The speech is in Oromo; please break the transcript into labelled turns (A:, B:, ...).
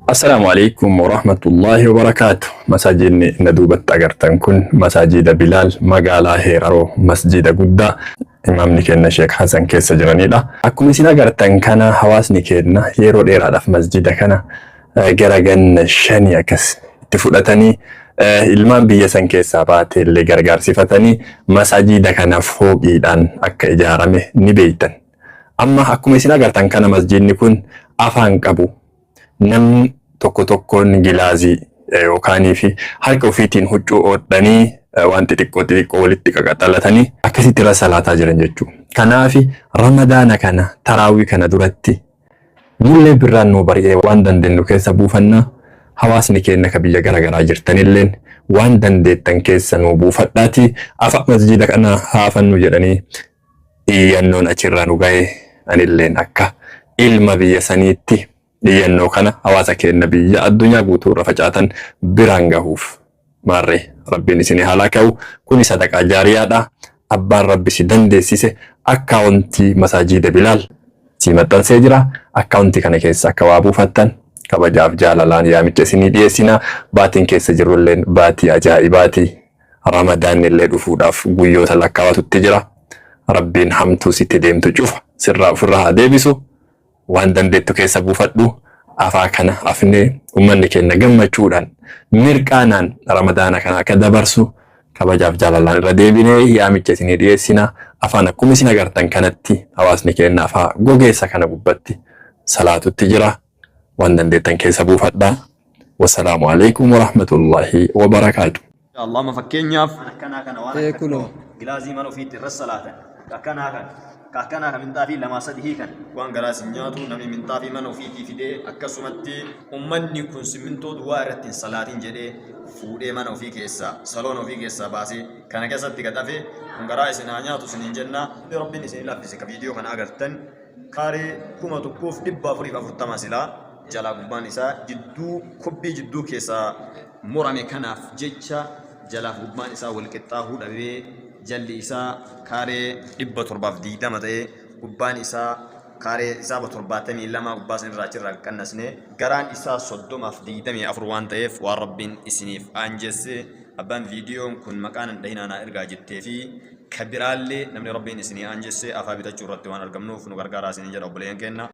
A: Assalaamu alaikum warahmatullaahi wabarakaatu. Masaajidni na duubatti agartan kun masaajida Bilaal magaalaa Heeraroo masjida guddaa imaamni keenya Sheek Hasan keessa jiranidha. Akkuma isin agartan kana hawaasni keenya yeroo dheeraadhaaf masjida kana gara ganna shanii akkas itti fudhatanii ilmaan biyya san keessaa baate illee gargaarsifatanii masaajida kana fooqiidhaan akka ijaarame ni beektan. Amma akkuma isin agartan kana masjidni kun afaan qabu. Namni tokko tokkoon gilaazii yookaanii fi harka ofiitiin huccuu hodhanii waan xixiqqoo xixiqqoo walitti qaqaxalatanii akkasitti irra salaataa jiran jechuudha. Kanaaf Ramadaana kana taraawii kana duratti nullee birraan nuu bari'ee waan dandeenyu keessa buufannaa hawaasni keenya ka biyya garaagaraa jirtanilleen waan dandeettan keessa nuu buufadhaatii afa masjiida kana haafannu jedhanii iyyannoon achirraa nu gahe anilleen akka ilma biyya saniitti iyyannoo kana hawaasa keenya biyya addunyaa guutuu irra facaatan biraan gahuuf maarree rabbiin isin haa ka'u. Kuni sadaqaa jaariyaadha. Abbaan rabbi si dandeessise akkaawuntii masaajida Bilaal si maxxansee jira. Akkaawuntii kana keessa akka waa buufattan kabajaaf jaalalaan yaamicha isinii dhiyeessina. Baatiin keessa jirrulleen baatii ajaa'ibaati. Ramadaanni illee dhufuudhaaf guyyoota lakkaawatutti jira. Rabbiin hamtuu sitti deemtu cufa sirraa ofirraa haa deebisu. Waan dandeettu keessa buufadhu. Afaa kana afnee uummanni keenya gammachuudhaan mirqaanaan Ramadaana kana akka dabarsu kabajaaf jaalalaan irra deebinee yaamicha isinii dhiyeessina. Afaan akkuma isin agartan kanatti hawaasni keenya afaa gogeessa kana gubbatti salaatutti jira. Waan dandeettan keessa buufadhaa. Wassalaamu alaikum warahmatullaahi wabarakaatu.
B: Allah amma fakkeenyaaf waan akkanaa kana waan
C: Ee
B: akka
C: kunoo.
B: gilaazii mana ofiitti irra salaatan ka akkanaa kan ka akkanaa ka minxaafii lamaa sadi hiikan waan garaa isin nyaatu namni minxaafii mana ofiitii fidee akkasumatti ummanni kun simmintoo duwwaa irratti hin salaatin jedhee fuudhee mana ofii keessaa saloona ofii keessaa baasee kana keessatti gad hafe kun garaa isin haa nyaatu isiniin jenna. Rabbiin isin laaffise ka viidiyoo kana agartan kaaree 1440 silaa jalaa gubbaan isaa jidduu kobbii jidduu keessaa murame kanaaf jecha jalaaf gubbaan isaa wal qixxaahuu dhabee jalli isaa kaaree 720 ta'ee gubbaan isaa kaaree hisaaba 72 gubbaa sanirraa achirraa qannasne garaan isaa 30f 24 waan ta'eef waan rabbiin isiniif aanjesse abbaan viidiyoon kun maqaan hin dhahinaa naa ergaa jettee fi ka biraallee namni rabbiin isinii aanjesse afaa bitachuu irratti waan argamnuuf nu gargaaraa isiniin jedha obboleeyyan keenna.